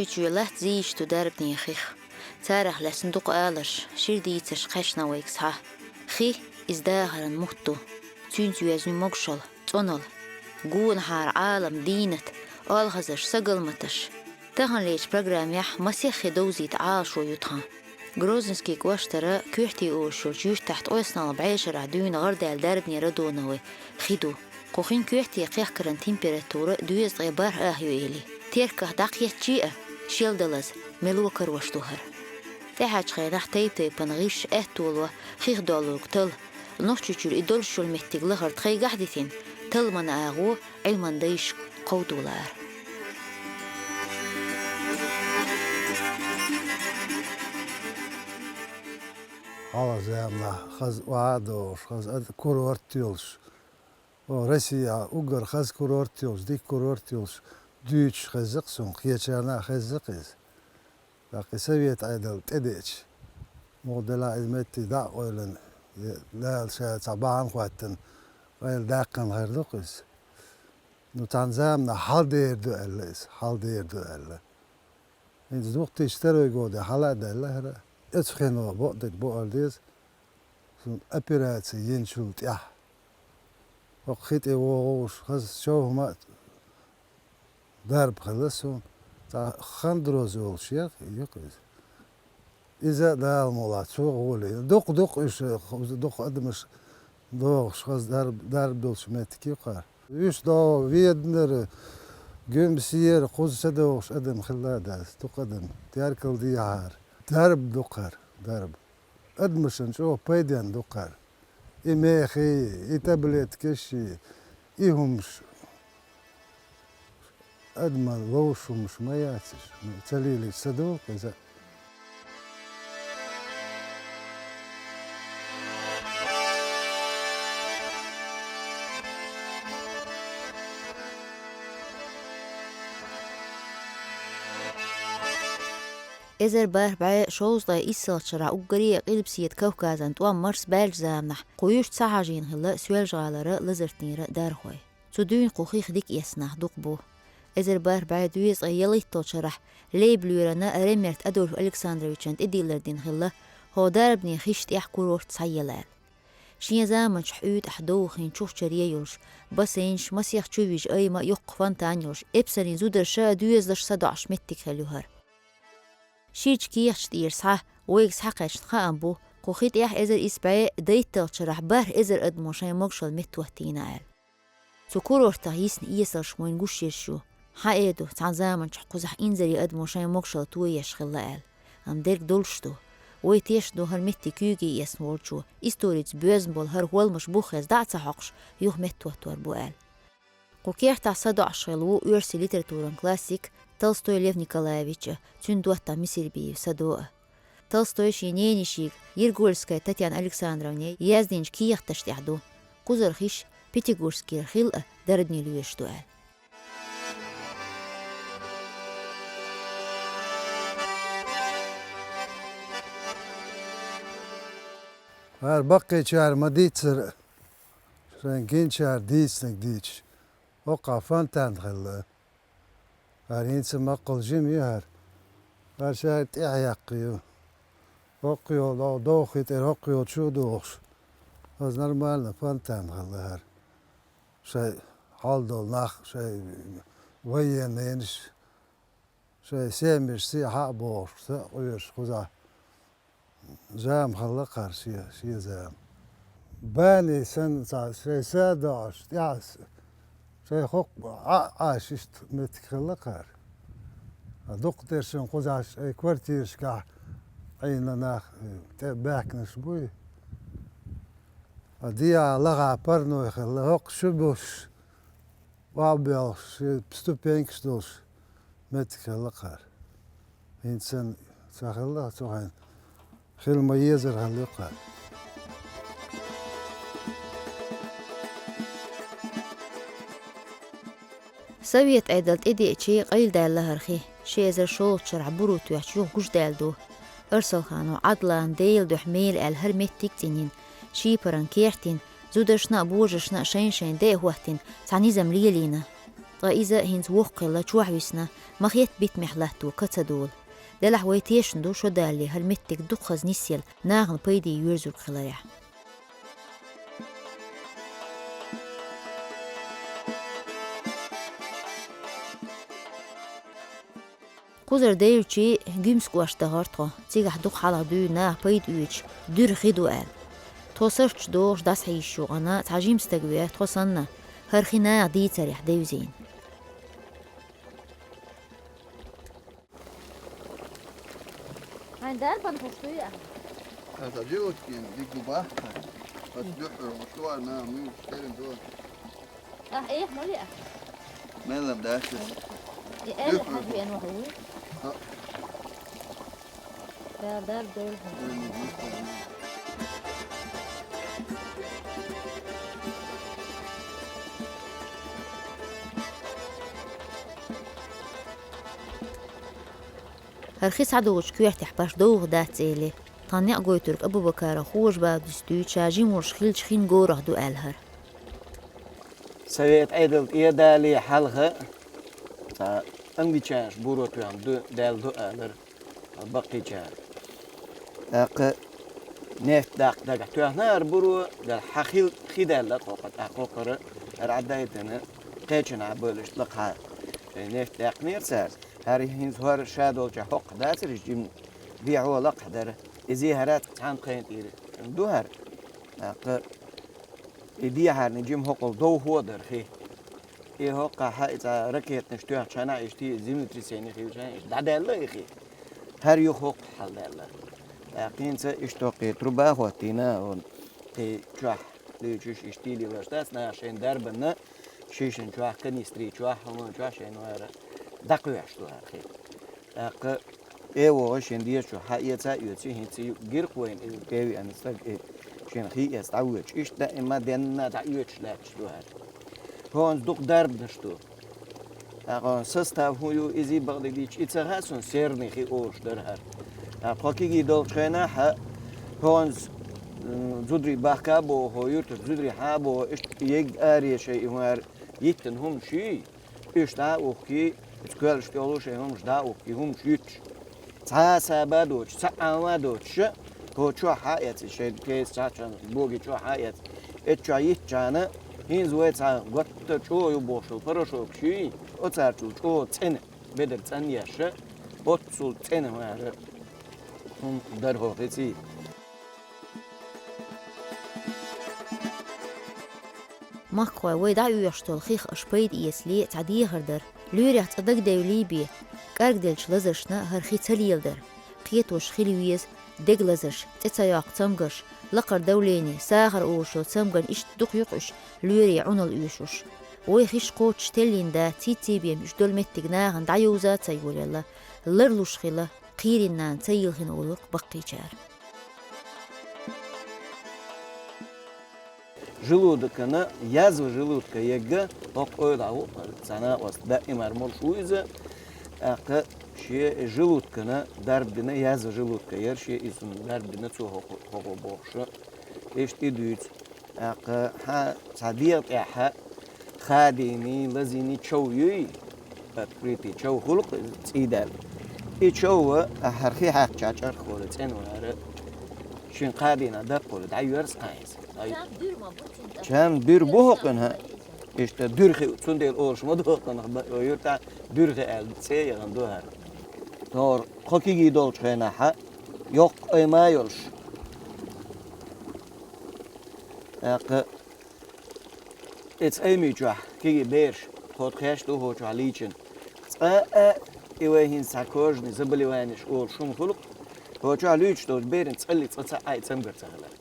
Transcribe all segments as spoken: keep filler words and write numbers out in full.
Чоь-чоь лаьтта зийча ду дарбане хих. Царах лаьцна дукха аларш, шира дийцарш кхаьчна вайга схьа. Хи, иза дахаран мутт ду. Цуьнца йоьзна могушалла, цӀоналла. Гонахьара Ӏалам, дийнат, олхазарш, сагалматаш. Таханлерчу программехь масех хи довзийта Ӏалашо ю тхан. Грозненский кӀоштара коьртий олуш йолчу юьртахь ткъоьсналгӀа бӀешарахь дуьйна гӀардаьлла дарбане Радоновой хи ду. Кху хин коьрте кхехкаран температура доьзткъе бархӀ ах ю элира. Терках дӀакхеттачи а, шел далаза, мело карош ду хӀара. ТӀаьхьарчу хенахь тайп-тайпана гӀирсаша аьтто ло хих доллург талла. Нохчийчуьра и долуш йолу меттиг лахара тхайгахь а дитина, талламан агӀо Ӏилман дайша кховдо лаара. Хьалха заманахь хаза охьа а догӀуш, хаза а курорт йолуш, о, Россия уггар хаза курорт йолуш, дика курорт йолуш, дуьйцуш хезна-кх суна, кхечарна а хезна-кх иза. ТӀаккха и совет Ӏедал тӀедеача, муха делахь иза метте дӀа а къевлина, я Дала ша цхьа бахьана хӀоттина, къайла даьккхина хир ду-кх иза. Ну, цхьана заманахь хьаладер ду аьлла иза, хьаладер ду аьлла. ХӀинца двух тысячи второй годе хьала а даьлла хӀара. Оцу хино бакъдерг бу ала деза, суна операци йинчул тӀаьхьа. ХӀокху хи тӀе вогӀуш, хаза човхьама а дарба хилла суна. Цхьа хондроз йолуш яра, ю-кх иза. Иза а Дала мукъ лахь, цо гӀоле. Дукха-дукха уьш, дукха адамаш догӀуш, хаза дарба, дарба долчу меттиг ю-кх хӀара. Уьш догӀу Веданара, Гуьмсера кхуза ца догӀуш адам хилла а дац, дукха адам, теркал дехьара. Дарба ду-кх хӀара, дарба. Адамашна чӀогӀа пайденна ду-кх хӀара. И мехий, и таблеткаший, и хӀумаш. Адаман ловш хӀумаш ма яц уьш. Ну, ца лелийча ца догӀу-кх иза. Эзар бархӀ бӀе шовзткъе иссалгӀачу шарахь уггаре а Къилбаседа Кавказан тӀом марсабаьллачу заманахь кху юьрта схьахьажийна хилла Соьлжа-ГӀалара, Лазартнера дархой. Цу дуьйна кху хих дика эцна нах дукха бу. Эзар бархӀ бӀе дезткъе ялхитталгӀачу шарахь Лейблоьрана Ремерт Адольф Александровичан тӀедиллар дина хилла, хӀокху дарбане хиш тӀехь курорт схьаелла аьлла. Шен заманчохь уьйтӀахь довха хин чухчаре йолуш, бассейнаш, масех чувижа айма а, йоккха фонтан йолуш, эпсарийн зударша а, доьзалша а садоӀуш меттиг хилла ю хӀара. Ширачу кехаташ тӀера схьа вайга схьакхаьчна хаам бу, кху хи тӀехь эзар исс бӀе дейтталгӀачу шарахь бархӀ эзар адамо шайн могушалла меттахӀоттийна аьлла. Цу курортах йисна эсалш вайна гуш йолуш ю. Хьан а ду, цхьана заманчохь кхузахь инзаре адамо шайн могушалла тоеш хилла аьлла. Амма дерг долуш ду. Вай тешна ду хӀара меттиг куьйге эцна волчо, историца боьзна болу хӀара хӀолламаш бух хезна дӀа а ца хьокхуш, юха меттахӀоттор бу аьлла. Кху кертахь садоӀуш хилла ву оьрсийн литературан классик Толстой Лев Николаевич а, цуьнан доттагӀ Мисирбиев Садо а. Толстой шен ненайишига Ергольская Татьяна Александровне яздинчу кехаташ тӀехь ду, кхузара хиш Пятигорскера хилла а дарбане лоьшуш ду аьлла. ХӀара баккхийчара ма-дийццара, шайн гинчара дийцинарг дийцича, хӀокхахь фонтан хилла. ХӀара хӀинца маккъал жима ю хӀара. ХӀара шаьрга тӀехьа яккха ю. ХӀокху йолу, довхи тӀера хӀокху йолчу а дохуш. Хаза нормально фонтан хилла хӀара. Шайн хьал долу нах, шайн военнайш, шайн семьяш сехьа а бохуш, са а къоьшуш кхузахь. Зама хилла-кх хӀара шен, шен зама. Бани санна цхьа шайн са а доӀуш, тӀаьхьа с-, шайн хӀокху Ӏа-, Ӏаш иштта меттиг хилла-кх хӀара. Ткъа дукха тешна кхузахь шайн квартирашкахь Ӏийна нах, э, тӀе баьхкинарш буй. Ткъа дехьа лахахь парной хилла, хӀокху шу буьсуш, охьабоьлхуш, шен ступенькаш долуш меттиг хилла-кх хӀара. ХӀинца санна ца хилла цу хенахь, хила ма-езара хилла-кх хӀара. Совет Ӏедал тӀедеача къайладаьлла хӀара хи, ши эзар шолгӀачу шарахь буро тоьхча юха гучудаьлла ду. Арсалханов Ӏадлан Делан дуьхьа мела аьлла хӀара меттиг цӀанйина, шийпаран керт йина, зударшна а, божаршна а шайн-шайн де а хӀоттийна, цхьа низам лелийна. Ткъа иза хӀинца воккха хилла, чохь висна, ма хетта битамехь латто ка ца долу. Делахь вай тешна ду шо далале хӀара меттиг дукхаза нисъелла, нахана пайде йоьрзург хиларехь. Кхузара девлчи Гуьмсан кӀоштахь дахара тхо, цигахь дукха хьалха дуьйна наха пайда оьцуш дуьра хи ду аьлла. Тхо сарч дохуш дӀасахьийзаш ю гӀана, цхьа жима стаг веара тхо санна, хӀара хи наха дийцарехь девзийна. Хьайн дарбан хӀуш дуй ахь? Аса дилочкин дигу бахта. Ас дуьххьара хӀуш дуар на муьйш терин дуар. Ахь эха ма веа. Мелам дац. И эл хьажвен вахуй. Ха. Да, да, да. ХӀара хи схьадогӀучу коьртехь баш довха дац элира. Тхан некъ гойтург Абубакаран хӀожа Бабдуьс дуьйцу, ша жима волуш хилча хин горах ду аьлла хӀара. Совет Ӏедал тӀе а далий хьалха, цхьа англичанаш буро тоьхна ду, даьлла ду алара баккхийчара. ТӀаккха нефть даккха дагахь тоьхна хӀара буро, дара хьан хил хи даьлла кхокхар, тӀаккха кхокхара хӀара Ӏадайтина, кхечанхьа а бевлла лакхахьа шайн нефть даьккхинера цара. ХӀара хӀинца хӀора ша долчохь хӀокху дацара, жима дехьо лакхахь дара. Иза хӀара цхьана тхайна тӀера ду хӀара. ТӀаккха и дехьарна жима хӀокхул довхо а дара хи. И хӀокхахь и цхьа ракетанаш тоьхчхьана, иштта землетрясение хилчхьана, иштта дӀадаьлла и хи. ХӀара юха хӀокхахь хьалдаьлла. ТӀаккха хӀинца иштта кхин труба а хӀоттийна, кхин чохь луьйчуш иштта лелаш дац, наха шайн дарбанна, шишан чохь, канистри чохь, хӀуман чохь шайн вара дӀакхоьхьуш ду хӀара хи. ТӀаккха тӀе а вогӀу шен дезачу хьаэца а оьцу, хӀинца ю гира-кх вайна и Певиана стаг, и шен хи эца дӀавоьдуш. Иштта даима денна дӀаоьцуш лаьтташ ду хӀара. ХӀонз дукха дарбанаш ду. ТӀаккха состав хӀун ю иза бакъдерг дийцча, и ца хаьа суна, серни хи олуш дара хӀара. ТӀаккха тхо кегий долчу хенахь, хӀонз, м, зударий бахка а боху, юьртара зударий хьа а боху, иштта ег аре шайн и хӀара йиттина хӀумаш юй. Уьш дӀа а ухкий, оцу коьллаш тӀехула шайн хӀумаш дӀа а ухкий, хӀумаш юьттуш. Цхьа а саба а доцуш, цхьа а Ӏама а доцуш, хӀо чохь хьа а эций, шайн кеса цхьаьчхьана боги чохь хьа а эций. Эцу чохь йиттачхьана, хӀинца вай цхьа готта чӀогӀа ю бохуш йолу порошок шуй, оцарчул чӀогӀа цӀена, бедар цӀанъеш, оццул цӀена хӀара хӀума дара хӀо хиций. Махкахой, вай дӀаоьхуш долу хих аша пайда эцале, цхьа дехар дара. Лоьрех цкъа дагадевлий бен, кӀаргделлачу лазаршна хӀара хи ца леладара. Кхетош хила веза, дега лазарш, цӀе ца йоккху цамгарш, лакхара давление, сахар олуш йолу цамгарна, иштта дукха ю-кх уьш лоьре Ӏуналла оьшуш. Вай хиш кхочуш теллина дац, цийци бен уьш долу меттиг нахана дӀайовза а ца йолаелла, ларлуш хила, кхийрина нана ца йилхина олу-кх баккхийчара. Желудокана, язва желудка егга, хӀокху ойла а ву, цхьана оцу даимар молуш ву иза, тӀаккха шен желудкана дарба дина, язва желудка яра шен, иза дарба дина цо хӀокху, хӀокху бохуш. Иштта и дуьйцу. ТӀаккха хьан цхьа дегӀа тӀехь хадийний, лазийний чов юй, открытый чов хуьлу-кх цӀий даьлла. И чов ахьара хи хьаькхча чӀархула цӀена вара, шин кхадийна даккхула дӀайоьрзу кхайса. Чам дуьр ма бу цуьнан тӀаккха. Чам дуьр бу хӀокхуьнан, хӀа? Иштта дуьр хи, цундела олуш ма ду хӀокхуьнах, юьртахь дуьр хи аьлла цӀе а яхана ду хӀара. ХӀора кхо кегий долчу хенахь, йоккха айма а йолуш. ТӀаккха эцу аймий чохь кегий бераш, тхо тхеш ду хӀокху чохь лийчина. Цкъа а и вай хӀинца цхьа кожный заболеваниеш олуш хӀума хуьлу-кх, хӀокху чохь луьйчуш долчу беран цкъа а, цкъа цхьа а и цамгар ца хилар.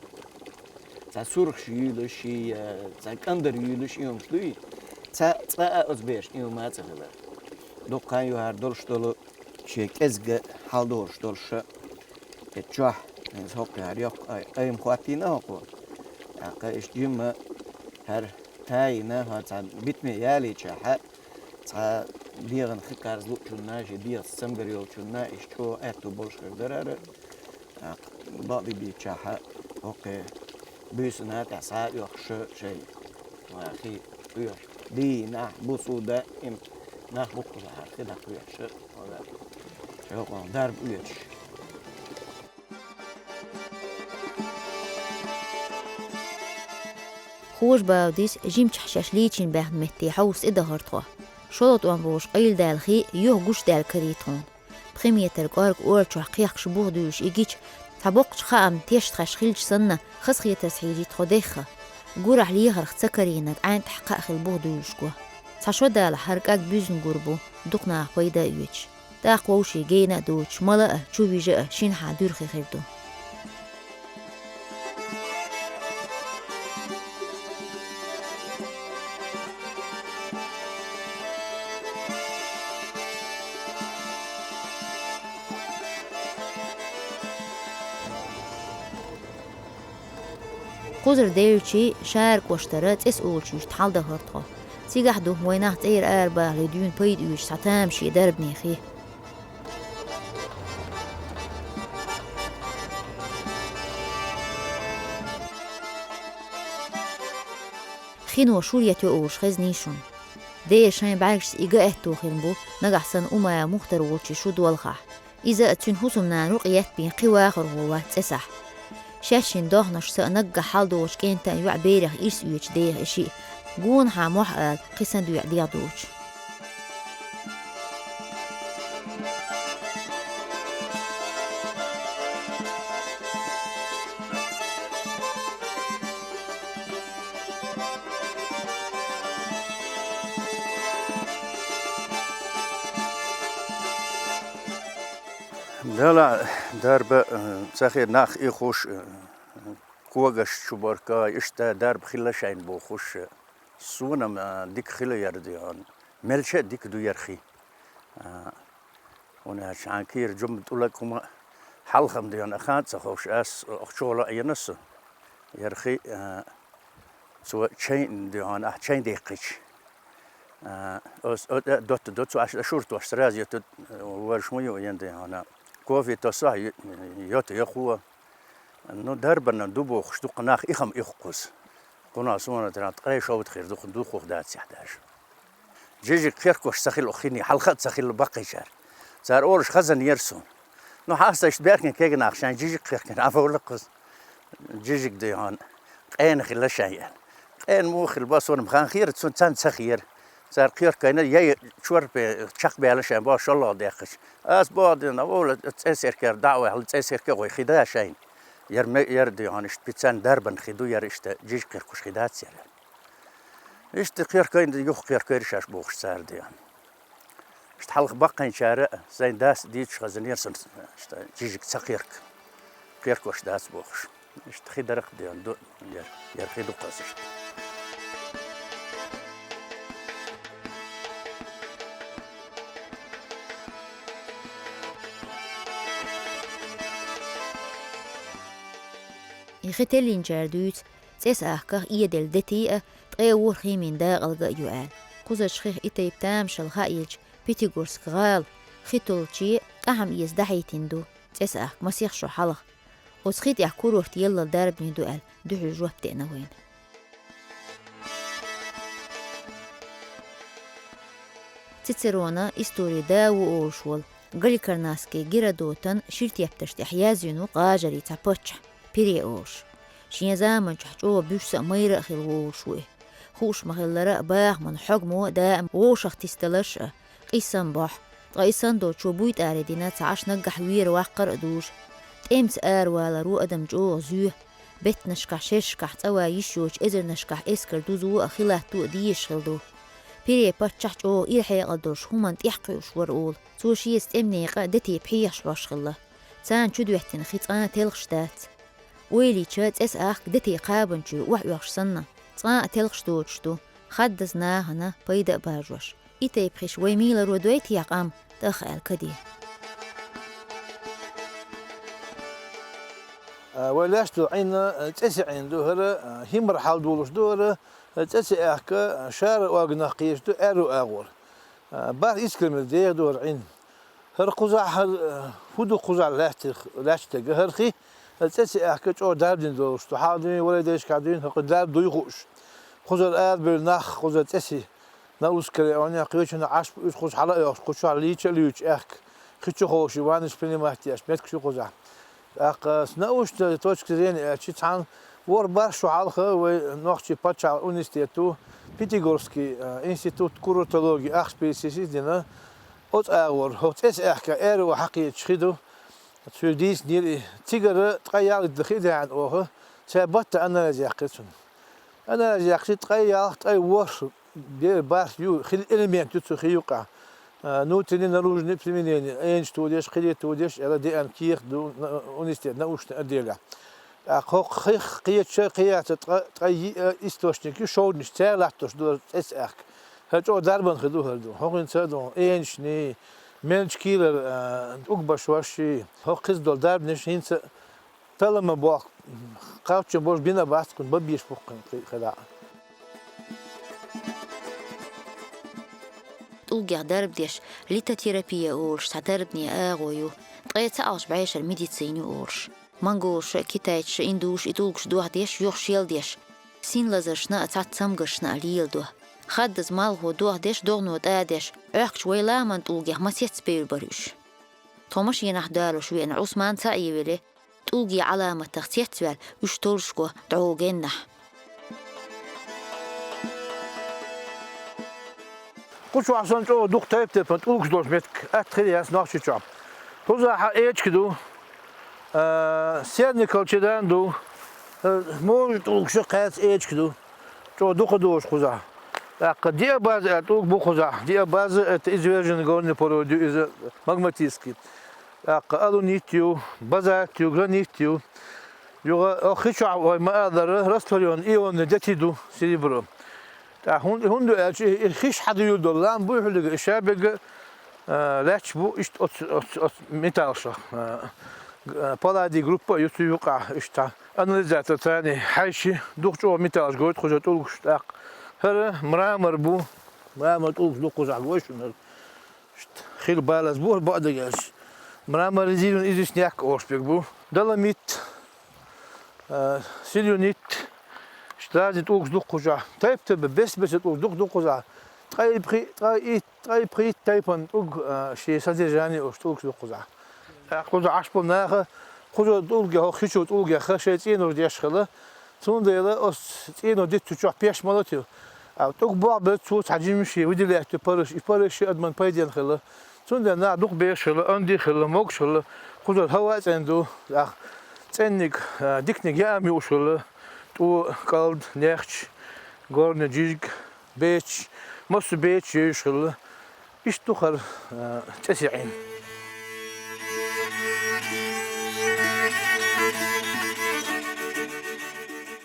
Цхьа сурхаш юьйлуш, я цхьа кӀандар юьйлуш и хӀумаш дуй, цхьа цкъа а оцу берашна и хӀума а ца хилар. Дукха хан ю хӀара долуш долу, шен кӀезга хьал долуш долуш, и чохь, хӀинца хӀокху хӀара йоккха ай-, айма хӀоттийна хӀокхо. ТӀаккха иштта жимма хӀара тайина, хӀара цхьа битаме ялийчахьа, цхьа дегӀан хи кхарза луучунна, шен дегӀаца цамгар йолчунна, иштта чӀогӀа аьтту болуш хир дара хӀара. ТӀаккха бакъдерг дийцчахьа, хӀокхе буьйсана тӀехь схьа а оьхуш шайн, ва хи оьхуш. Дий, нах, бусу даим, нах буккъа хьархи дакъа веш, хьо дарба оьцуш. Хожа-Баудис жимчохь шаьш лийчина баьхна метте хьовса тӀедахара тхо. ШолгӀа тӀом болуш къайладаьлла хи юха гуш даьлла карий тхуна. Пхи метр кӀорга орчохь кхехкаш бух дуьйлуш и гича, цхьа боккхачу хааман тешнаш хилча санна, хазахетарца хьийжий тхо дехха. Гурахь лехарх ца карийнарг ӀаьнтӀахь кхаъ хила бух дуьйлуш го. Цхьа шо далахь хӀара кӀаг буьзна гур бу, дукха наха пайда а оьцуш. ТӀаккха вовшийн гена а доцуш, мала а, чу вижа а шинхьа дуьрхи хир ду. Кхузара девлчий Шара кӀоштара ЦӀеса олучу юьрта хьаладахара тхо. Цигахь ду вайн нах цӀера арабахале дуьйна пайда оьцуш цхьа тамашийна дарбане хи. Хино шура ета йо олуш хезнай шуна. Дера шайн бӀаьргашца и ган аьтто хир бу, нагахь санна Умаев Мухтар волчу шу долхахь. Иза а, цуьнан хӀусамнана рукъ еттабина кхин вахархо вац ЦӀесахь. Шаьшшинна дохнашца а, наггахь хьаладогӀучу кӀентан а йоӀ берех ирс оьцуш деха и шиъ. Гонахьа мохь ала, кхин сан доьӀа дегӀ доцуш. Дала дарба, э, ца хир нах и хуш, э, когаш чу барка, иштта дарба хилла шайн бохуш, э, суна-м, э, дика хила яр диан. Мелча а дика ду яр хи. Э, хӀунда аьлча хьан кийра жума тӀулаг хӀума хьалхам диан, ахан а ца ховш, ас охчола а йина со. Яр хи, э, цо чайн диан, ахь чайн деккхича. А, ос, о, э, дотта до, цо аш, шуртош сразу етту, э, варш ма ю, ен де хьона. Кофе тосо, ю-, йота йохо. Ну, дарбана ду бохуш, дукха нах ихам ихкхуз. Кхуна суна тара ткъе шовда хир, дукха, дукха дац яхь даже. Жижиг кхеркош ца хилла хини, хьалха а ца хилла баккхийчара. Цара олуш хазан ер сун. Ну, хьасташ беркин кегнах шайн жижиг кхеркин, а вовла кхуз. Жижиг де хьона. Къена хилла шайн ян. Къена муха хилла, бо суна хан хира, цун цан ца хира. Цара кхеркайна, яй чорпе чакхбаьлла шайн, бо шоллагӀа дехкаш. Ас бо дина, вовла цӀесеркер дӀа а ваьхьла, цӀесерке гӀой хида шайн. Яр ме-, яр де хьона, иштта пицан дарбан хиду, яр иштта жижиг кхеркуш хидац яр. Иштта кхеркайна, юха кхеркайра шаьш бохуш цара де хьона. Иштта хьалха баккхайнчара сайн дас дийцуш хазанера сан, иштта жижиг ца кхерк. Кхеркош дац бохуш. Иштта хи дарах деан ду, яр, яр хи ду кхаза иштта. И хи теллинчара дуьйцу, ЦӀеса ахках эделла дети а, ткъе ворхӀ химин дакъалга а ю аьлла. Кхузачу хих и тайпа тамашалла хаийлча, Пятигорск гӀала, хи толче, къахьам эца дахьийтина ду ЦӀеса ахка масех шо хьалха. Оцу хи тӀехь курорт еллал дарбане ду аьлла, дуьхьал жоп деана вайна. Цицерона историн да ву олуш волу Галикарнасский Геродотан шира тептарш тӀехь язвина ву гӀажарийн цхьа паччахь, Пире олуш. Шен заманчохь чӀогӀа буьрса а, майра а хилла волуш ву и. Хууш ма-хиллара, бахаман хьогмо а даим вовшах тиссалаш а, къийсам бохь. Ткъа и санна долчо буйтӀаре дина ца Ӏаш наггахь вера ваккхар а дуж. ТӀемца араваларо адам чӀогӀа зоь. Беттанашкахь, шершкахь цӀа ван йиш йоцу эзарнашкахь эскар дузо а, хи латто а дезаш хилла ду. Пире паччахь чӀогӀа ира хьекъал долуш хӀуманна тӀехкхуьуш вара олу. Цо шеца тӀеман некъа дети пхьегӀаш хьош хилла. Царна чудоьттина хи цкъа а телхаш дац. Ойла йича, ЦӀеса ахка дети кхабанчуьра охьаоьхуш санна, цкъа а телхаш доцуш ду, хаддаза нахана пайда а баржош. И тайпа хиш вай мийларо дойтий къам, тӀах аьлла каде. А, вай лаьш ду Ӏин, а, ЦӀеси Ӏин ду хӀара, а, хӀимар хьал долуш ду хӀара, а, ЦӀеси аьхка, а, шара органах кхийраш ду аьрру агӀор. А, барх искамил деха ду хӀара Ӏин. ХӀара кхузахь, хӀара, а, хӀу ду кхузахь лаьттах, лаьтташ дерг, хӀара хи, а, ЦӀеси аьхка чӀогӀа дарба дина долуш ду. Хьалха дуьйна, вале дайшкахь дуьйна, хӀокху дарба дуй хууш. Кхузара арабевлла нах, кхузара ЦӀеси На узкаре он я кхечуна Ӏаш иза кхуза хьала а йохуш, кху чохь лийча а луьйчу аьхка, хи чу ховший ваннаш принимать деш, меттигаш ю кхузахь. ТӀаккха с научной точки зрения аьлча, цхьана ворхӀ-бархӀ шо хьалха вай нохчийн пачхьалкхан университето Пятигорский, э, институт курортологии ахча пересессис дина, оцу агӀор, хӀокху цӀеса аьхка аьрру хьакхечаш хи ду, цуьнга дийцинера и. Цигара ткъе ялх хи а даьхьна оха, цара баттахь анализ яьккхира цунна. Анализ яьккхича, ткъе ялх, ткъе ворхӀ бер барх ю, хила элемент ю цу хи юкъахь. А, внутренний, наружный применение, эйнаш тодеш, кхидерг тодеш, аьлла, деана кехат ду на-, университет научный отделехь. ТӀаккха хӀокху хих кхеча, кхиэца ткъа, ткъе йиъ источник ю, шовданаш цара латтош ду хӀара цӀеса аьхка. ХӀара чӀогӀа дарбан хи ду хӀара ду. ХӀокхуьнца а ду, эйнашний, мелча кийрара, а, угбашоший, хӀокху хица долу дарбанаш хӀинца а таллам бохку, кхаччалц божа бина а бац, кхунна бан безаш бу кхин хи-, хила а. ТӀулгех дарба деш, литотерапия олуш цхьа дарбане агӀо ю, ткъе цхьа Ӏалаш бӀешара медицина ю олуш. Монголаша а, китайцаша а, индуша а и тӀулгаш дохдеш, юха шелдеш, син лазаршна а, цхьацца цамгаршна а леладо. Хаддаза малхо дохдеш, догӀано тӀадеш, Ӏохкучу вай ламан тӀулгех масеца бевр бара уьш. Тхо машенахь далош веана Ӏусман ца Ӏевелли, тӀулгийн Ӏаламатах цецваьлла, уьш толлуш го дӀогеннахь. Кху чохь санна чӀогӀа дукха тайп-тайпана тӀулгаш долуш меттиг атта хир яц Нохчийчохь. Кхузахь эчиг ду, а, серникал чедан ду, а, можа тӀулгаш а кхаьца эчиг ду. ЧӀогӀа дукха долуш кхузахь. ТӀаккха диабаза аьлла тӀулг бу кхузахь. Диабаза — это изверженный горный порода ю иза, магматический. ТӀаккха алунит ю, базальт ю, гранит ю. Юха, о, хи чохь вай ма-аллара, растворённый ионный дети ду, серебро. ТӀаккха хӀун-, хӀунда аьлча, и, и хиш хьадуьйла долу лам буй хьуьллига, и шаберга, а, лаьтташ бу иштта оцу, оцу, оцу металлашах, а, г-, а, палладий группа а ю цу юкъахь, иштта анализатор царний хьаьжча, дукха чӀогӀа металлаш гойту кхуза тӀулгаш тӀаккха. ХӀара мрамор бу, мрамор тӀулгаш ду кхузахь гой шуна хӀара. Иштта хила балаза бу хӀара бакъдерг аьлча. Мраморизированный известняк олуш берг бу. Доломит, а, силюнит, иштта разный тӀулгаш ду кхузахь. Тайп-тайпа, бес-беса тӀулгаш дукха ду кхузахь. Ткъе пхи-, ткъе итт, ткъе пхийтта тайпана тӀулг, а, шен содержание оцу тӀулгаш ду кхузахь. ТӀаккха кхуза Ӏаш болу наха кхуза тӀулгех, хӀокху хи чу тӀулгех шайн цӀенош деш хилла. Цундела оцу цӀенош диттачохь пеш ма латийла. А тӀулг болх бер цо цхьа жимчу выделять ю параш, и параш адаман пайденна хилла. Цундела нах дукха беш хилла, анди хилла, могуш хилла. Кхузара хӀаваъ а цӀена ду, тӀаккха цӀенниг, а, диканиг яа ма юуш хилла, тӀо, кӀалд, нехч, горни, жижиг, бечаш, массо а бечаш йовзуш хилла. Иштта ду хӀара, а, цӀе сиъин.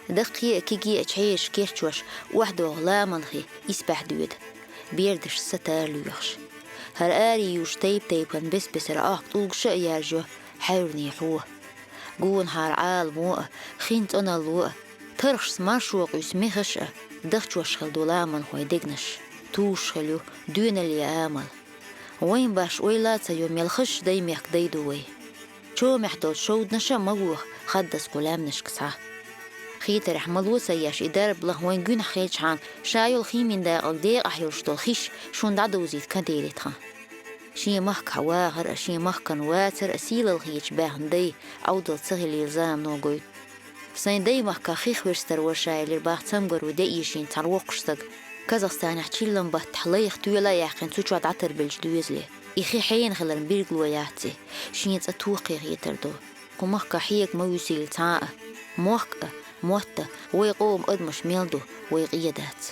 Даккхий а, кегий а чхьешаш кечвеш, охьадогӀу ламанхи исбаьхьа доьду, бердашца са тара лоьхуш. ХӀара аре юуш тайп-тайпана бес-бесара Ӏохку тӀулгаш а яржайо хьаьврийн хьо. Гонахьара Ӏаламо а, хин цӀаналло а, тархашца маршо къуьйсу мехаш а дахчош хилла ду ламанхойн дегнаш, тушаш хилла ю доьналлин амал. Вайн башха ойла а ца йо, мел хазачу даймехкан дай ду вай. Чомехь долчу шовданаша а ма воха хаддаза кху лаьмнашка схьа. Хетарехь, мало ца еш и дарба лаха вайн гуьнахь хилчхьана, ша йолу химин дакъалг декъахь йолуш долу хиш шуна дӀадовзийта кан дели тхан. Шен махкахь вахар а, шен махкана вацар а сийлалла хеташ баьхна дай Ӏовдал ца хилийла замано гойту. Сайн даймахкахь хих верстар вара ша элира бах цамгаро де эшийна цхьана воккхачу стага. Казахстанехь чиллан баттахь лайх тоьла а яьккхина цу чохь дӀатарбеллачу доьзале. И хи хьенан хиларан билгало яц и, шен цӀа тоххе хетар ду. Кху махкахь хьега ма вуьсийла цхьа а. Мохк а, мотт а вай къоман адамаш мел ду, вай къен дац.